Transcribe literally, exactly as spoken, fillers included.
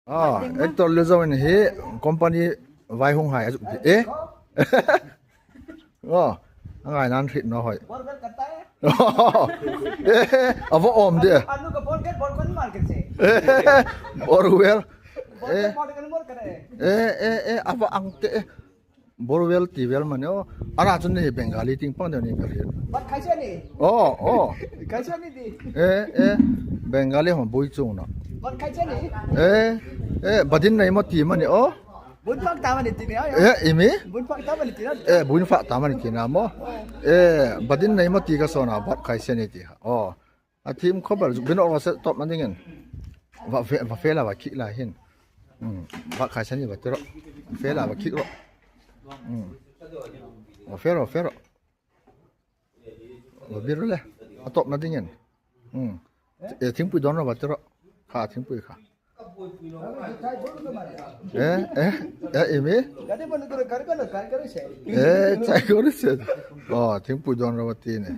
Ah, actor Lilzawngin hi company vaihawmhai a zuk ti. Eh? Oh, a ngai nan hriet naw hoi. Bore well करता है। Eh, a va awm de. Annu का bore well, bore कौन मार के से? Bore well. Bore well, bore कौन bore करे? Eh, eh, eh, a va ang te. Bore well ti vel mani o. Ana chun ni Bengali tieng pang deu ni ka hriet. भात खाइछ नि? Oh, oh. खाइछ नि ती? Eh, eh, Bengali hon bui chung na. भात खाइछ नि? Eh, eh, भात खाइछ नि mani o. Bun fak ta mani ti ni, aw, aw. Eh, imi? Bun fak ta mani ti na. Eh, bun fak ta mani ti na maw. Eh, भात खाइछ नि ti ka sawna, भात खाइछ नि ti. Oh. A thiem khawp el, zuk bin awk se tawpna dingin. Va fe, va fe la, va khik la hin. Hmm. भात खाइछ नि va ti ro. Fe la, va khik ro. Hmm. Va fe ro, fe ro. Va bîr le. A tawpna dingin. Hmm. Eh, thingpui dawn ro va ti ro. Kha, thingpui kha. Eh, eh, eh, imi? Eh, chai kawr se. Oh, thingpui dawn ro va ti ni.